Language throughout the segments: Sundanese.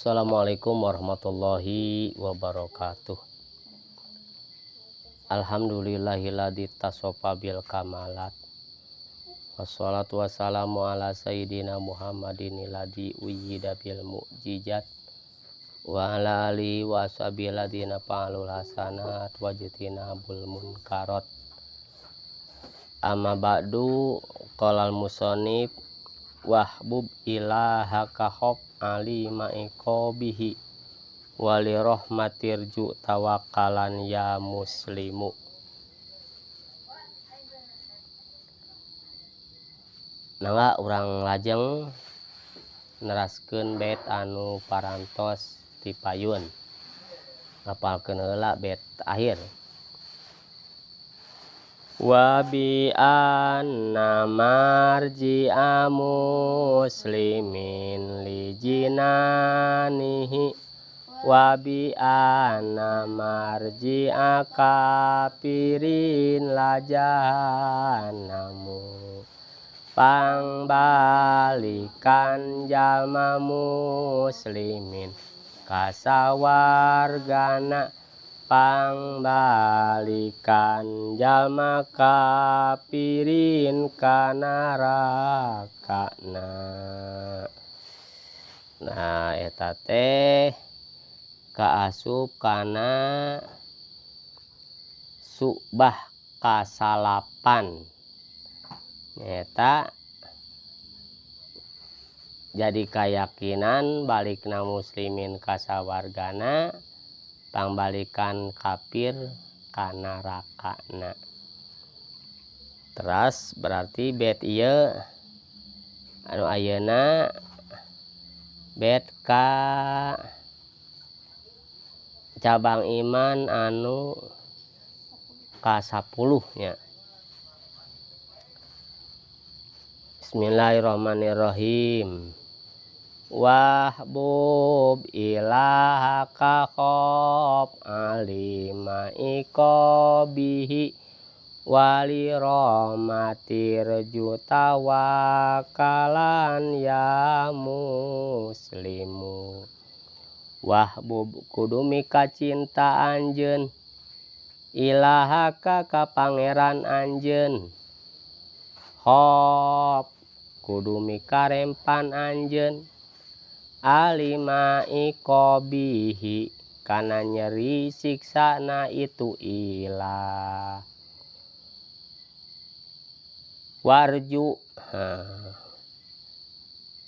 Assalamualaikum warahmatullahi wabarakatuh. Alhamdulillahilladzi tasofa bil kamalat. Wassalatu wassalamu ala sayyidina Muhammadin alladzi uyyida bil mu'jizat wa ala alihi wa ashabihi alladzina fa'alul hasanat wajtinabul munkarat. Amma ba'du, qala al musannif wahbub ilahaka khof alima iqabihi wali rahmatirju tawakkalan ya muslimu. Mangga urang lajeng neraskeun bait anu parantos ti payun. Ngapalkeun heula bait akhir. Wa bi anna marji'a muslimin li jinanihi wa bi anna marji'a kafirin la jahannamu. Pangbalikan jalma muslimin kasawargana, pangbalikan jalma kafirin ka narakana. Nah eta teh kaasup kana subah kasalapan. Eta jadi keyakinan balikna muslimin kasawargana, pangbalikan kafir ka narakana. Teras berarti bait ieu anu ayeuna bait ka cabang iman anu ka-10 nya. Bismillahirrahmanirrahim. Wahbub ilahaka khof alima iqabihi wali rahmatirju tawakkalan ya muslimu. Wahbub kudu mika cinta anjeun ilahaka ka pangeran anjeun. Khof kudu mika rempan anjeun alima iqabihi kana nyeri siksana itu ilah. Warju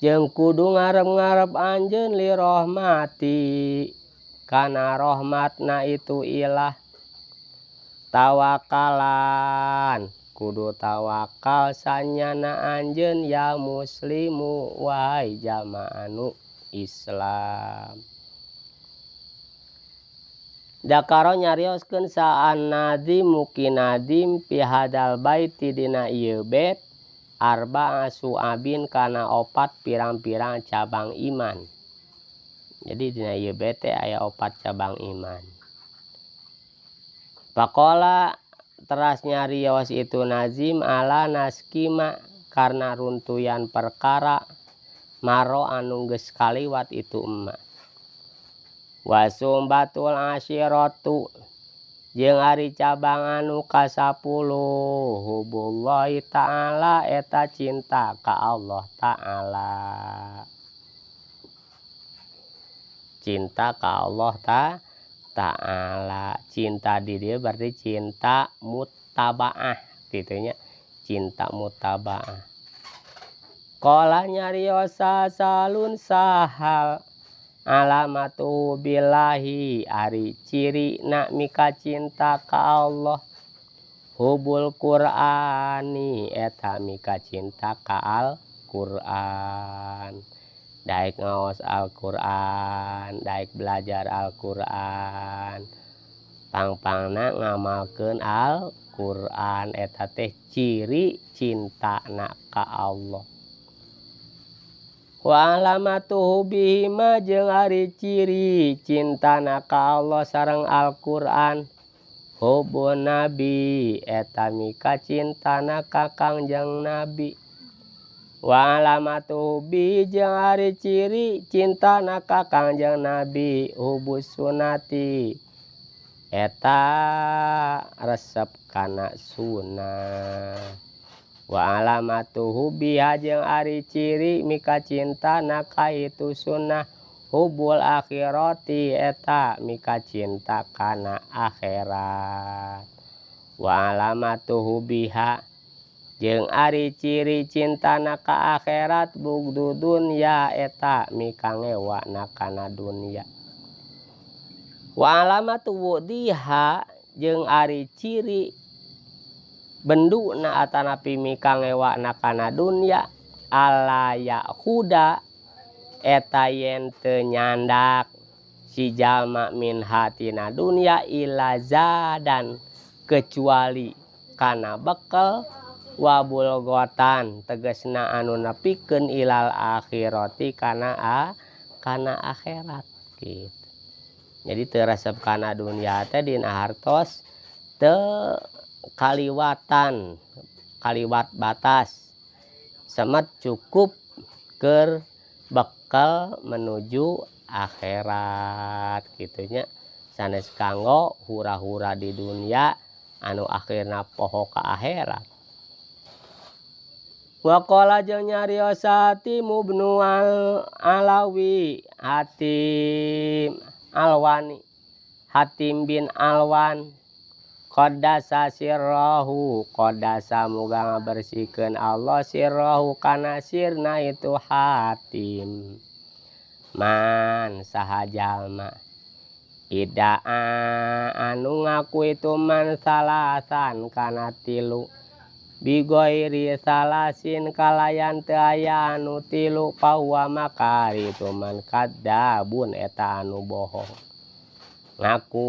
jeung kudu ngarep-ngarep anjeun li rahmati kana rahmatna itu ilah. Tawakalan kudu tawakal sanyana anjeun ya muslimu wahai jalma anu Islam. Dakaro nyarioskeun saan nadim muki nadim fi hadal baiti dina ieu bait arba'a su'abin kana opat pirang-pirang cabang iman. Jadi dina ieu bait teh aya opat cabang iman. Faqala teras nyarios itu nazim ala naskima karena runtuyan perkara maro anu geus kaliwat itu emma. Wasumbatul asyiratu jeung ari cabang anu ka-10 hubullahi ta'ala eta cinta ka Allah ta'ala. Cinta ka Allah ta'ala. Cinta di dieu berarti cinta muttabaah kitu nya, cinta muttabaah. Qala nyariosa salun sahal alamatu billahi ari ciri na mika cinta ka Allah hubul Qur'ani eta mika cinta ka Al-Qur'an. Daek ngaos Al-Qur'an, daek belajar Al-Qur'an, pang-pangna ngamalkeun Al-Qur'an eta teh ciri cinta na ka Allah. Wa alamatuhu bihima jeung ari ciri cintana ka Allah sareng Al-Qur'an hubun nabi eta mika cintana ka Kangjeng Nabi. Wa alamatu hubbi jeung ari ciri cintana ka Kangjeng Nabi hubus sunati eta resep kana sunnah. Wa alamatu hubbiha jeung ari ciri mika cintana ka itu sunnah hubul akhirati eta mika cinta kana akhirat. Wa alamatu hubbiha jeung ari ciri cintana ka akhirat bugdu dunya eta mika ngewana kana dunya. Wa alamatu wudiha jeung ari ciri benduna atanapi mika ngewana kana dunya ala yahuda eta yen teu nyandak si jalma min hatina dunya illa zadan kecuali kana bekel wa bulgotan tegasna anu nepikeun ilal akhirati kana kana akhirat gitu. Jadi teu resep kana dunya teh dina hartos teu kaliwatan kaliwat batas semet cukup keur bekal menuju akhirat gitunya sanes kanggo hura-hura di dunia anu akhirna poho ka akhirat. Wa qala jeung nyarios Hatim ibnu Alawi Hatim Alwani Hatim bin Alwan qaddasa sirrahu qaddasa muga ngabersihkeun Allah sirrahu kana sirna itu Hatim man saha jalma idaa anu ngaku itu man salasan kana tilu bigoiri salasin kalayan teu aya anu tilu pahuwa maka itu man kadzabun eta anu bohong. Ngaku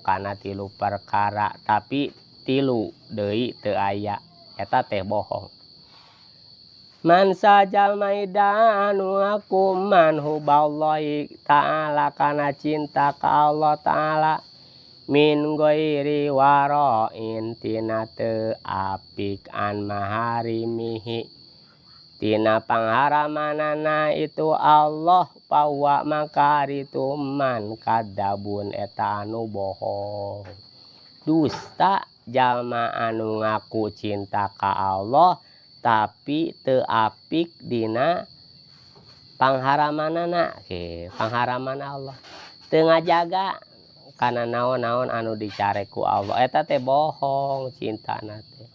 kana tilu perkara tapi tilu deui teu aya eta teh bohong. Man sajalma ida anu ngaku man huballahi ta'ala kana cinta ka Allah ta'ala min ghairi wara'in tina teu apik an maharimihi tina pangharamanana itu Allah pawa maka itu man kadzabun eta anu bohong. Dusta jalma anu ngaku cinta ka Allah tapi teu apik dina pangharamanana pangharaman Allah teu ngajaga kana naon-naon anu dicare ku Allah eta teh bohong cintana teh.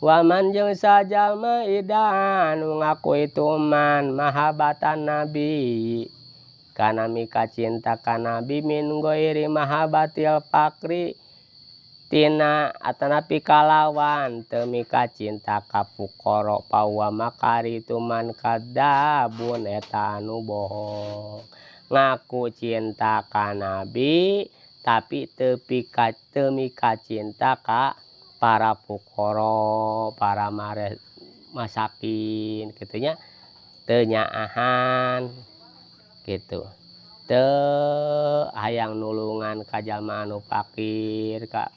Waman jeung sajalma ida anu ngaku itu man mahabbatan nabi kana mika cinta ka nabi min ghairi mahabbatil fakri tina atanapi kalawan teu mika cinta ka fuqara pawa maka itu man kadzabun eta anu bohong. Ngaku cinta ka nabi tapi teu mika cinta ka para fuqara para masakin kitu nya teu nyaahan kitu teu hayang nulungan ka jalma anu fakir ka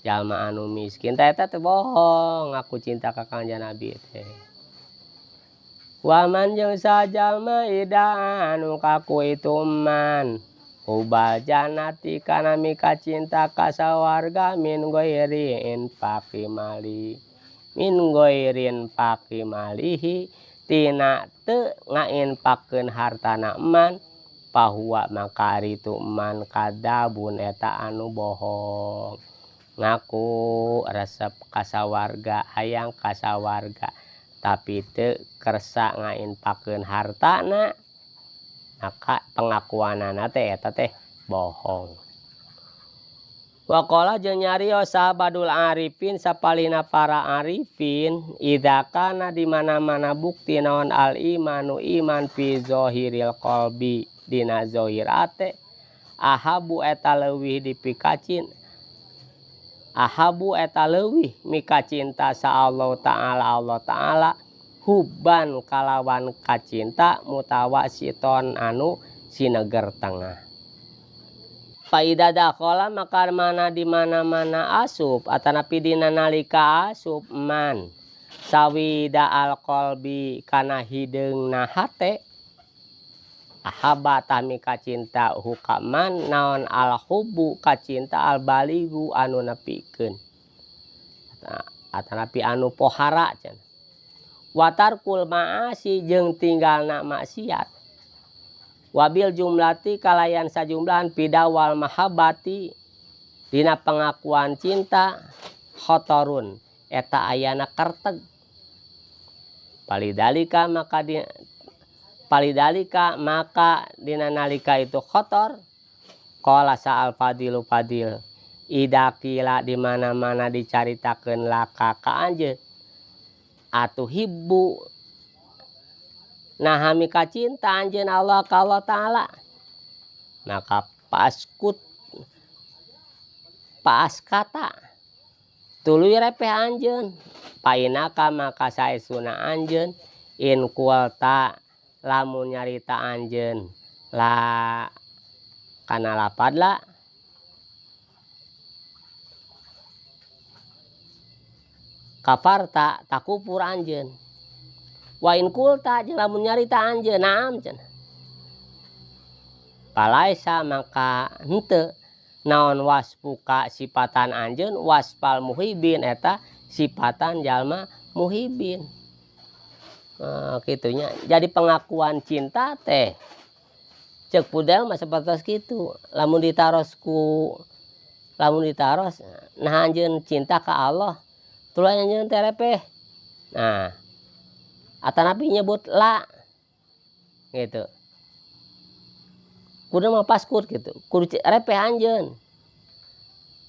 jalma anu miskin tah eta teh bohong ngaku cinta ka Kangjeng Nabi teh. Waman jeung sajalma ida anu kaku itu man hubal jannati kana mika cinta ka sawarga min ghairi infaqi mali min ghairin faqi malihi tina teu ngainfakeun hartana man pahuwa maka ari itu man kadzabun eta anu bohong. Ngaku resep ka sawarga hayang ka sawarga tapi teu kersa ngainfakeun hartana maka pengakuanana teh eta teh bohong. Waqala jeung nyarios sahabadul arifin sapalihna para arifin idza kana di mana-mana bukti naon al imanu iman fi zahiril qalbi dina zahir ate ahabu eta leuwih dipikacin ahabu eta leuwih mika cinta sa Allah ta'ala Allah ta'ala hubban kalawan kacinta mutawasiton anu sineger tengah. Faida dakhala maka mana di mana-mana asup atanapi dina nalika asup man Sawida alqalbi kana hideungna hate ahaba tah mikacinta hukaman naon alhubbu kacinta albaligu anu nepikeun atanapi anu pohara cenah watarkul maasi jeung tinggalna maksiat wabil jumlati kalayan sajumlahan pidawal mahabbati dina pengakuan cinta khotorun eta ayana kerteg palidalika maka di palidalika maka dina nalika itu khotor qala sa'al fadilu fadil ida kila di mana-mana dicaritakeun laka ka anjeun atuhibbu naha mika cinta anjeun Allah ka Allah Ta'ala maka paskut paaskata tuluy repeh anjeun painaka maka saestuna anjeun in qulta lamun nyarita anjeun la kana lapad la kafarta takufur anjeun wa in qulta jeung lamun nyarita anjeun naam cenah palaisa maka henteu naon wasfuka sifatan anjeun wasfal muhibin eta sifatan jalma muhibin. Kitunya jadi pengakuan cinta teh cek Pudel mah sapertos kitu lamun ditaros ku lamun ditaros nah anjeun cinta ka Allah tuluy anjeun teh repeh nah atanapi nyebut la gitu kudu mah paskut gitu kudu repeh anjeun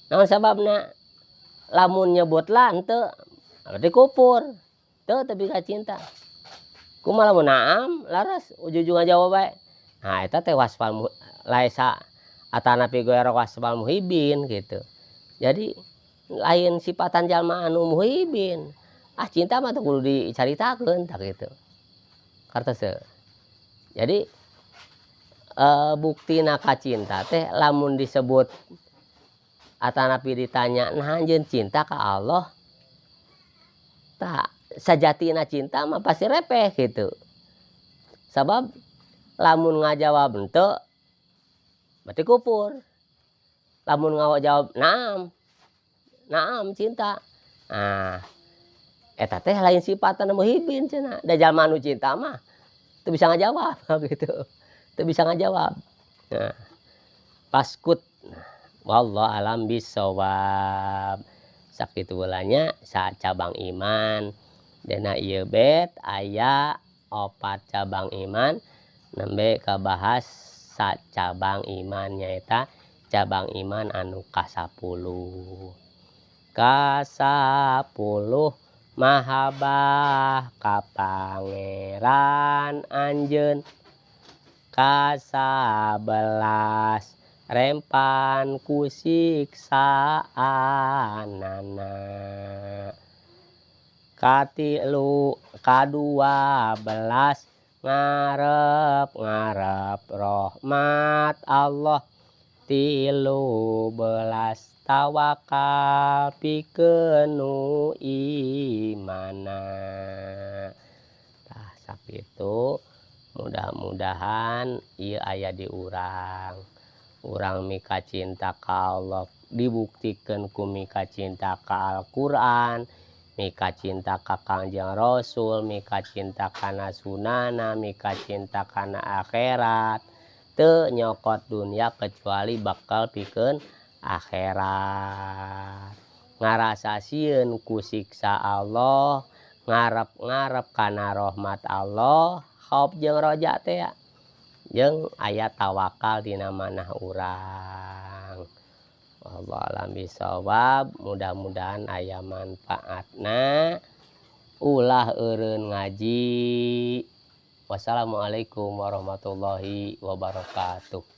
naon sababna lamun nyebut la henteu berarti kufur teu tepi ka cinta kumaha lamun naam laras ujug-ujug ngajawab bae nah eta teh wasfal laisa atanapi goero wasfal muhibin gitu jadi lain sifatan jalma anu muhibin ah cinta mah teu kudu dicaritakeun tah kitu kartos teu jadi buktina kacinta teh lamun disebut atanapi ditanya nah anjeun cinta ka Allah tah sajatina cinta mah pasti repeh gitu sabab lamun ngajawab henteu berarti kufur lamun ngajawab naam naam cinta nah eta teh lain sifatan muhibin cenah da jalma anu cinta mah teu bisa ngajawab gitu teu bisa ngajawab nah paskut wallahu alam bisawab sakitu heula nya sacabang iman dina ieu bet aya opat cabang iman nembe kabahas sacabang iman nyaeta cabang iman anu ka-10 ka-10 mahabbah ka Pangeran anjeun ka-11 rempan ku siksaanana katilu ka-12 ngarep-ngarep rahmat Allah 13 tawakal pikeun nu imana tah sakitu mudah-mudahan ieu aya di urang urang mika cinta ka Allah dibuktikeun ku mika cinta ka Al-Qur'an mika cinta ka Kangjeng Rasul mika cinta kana sunana mika cinta kana akhirat teu nyokot dunia kecuali bakal pikeun akhirat ngarasa sieun ku siksa Allah ngarep-ngarep kana rahmat Allah khauf jeung roja teh jeung aya tawakal dina manah urang. Wallahu a'lam bishawab mudah-mudahan aya manfaatna ulah eureun ngaji. Wassalamualaikum warahmatullahi wabarakatuh.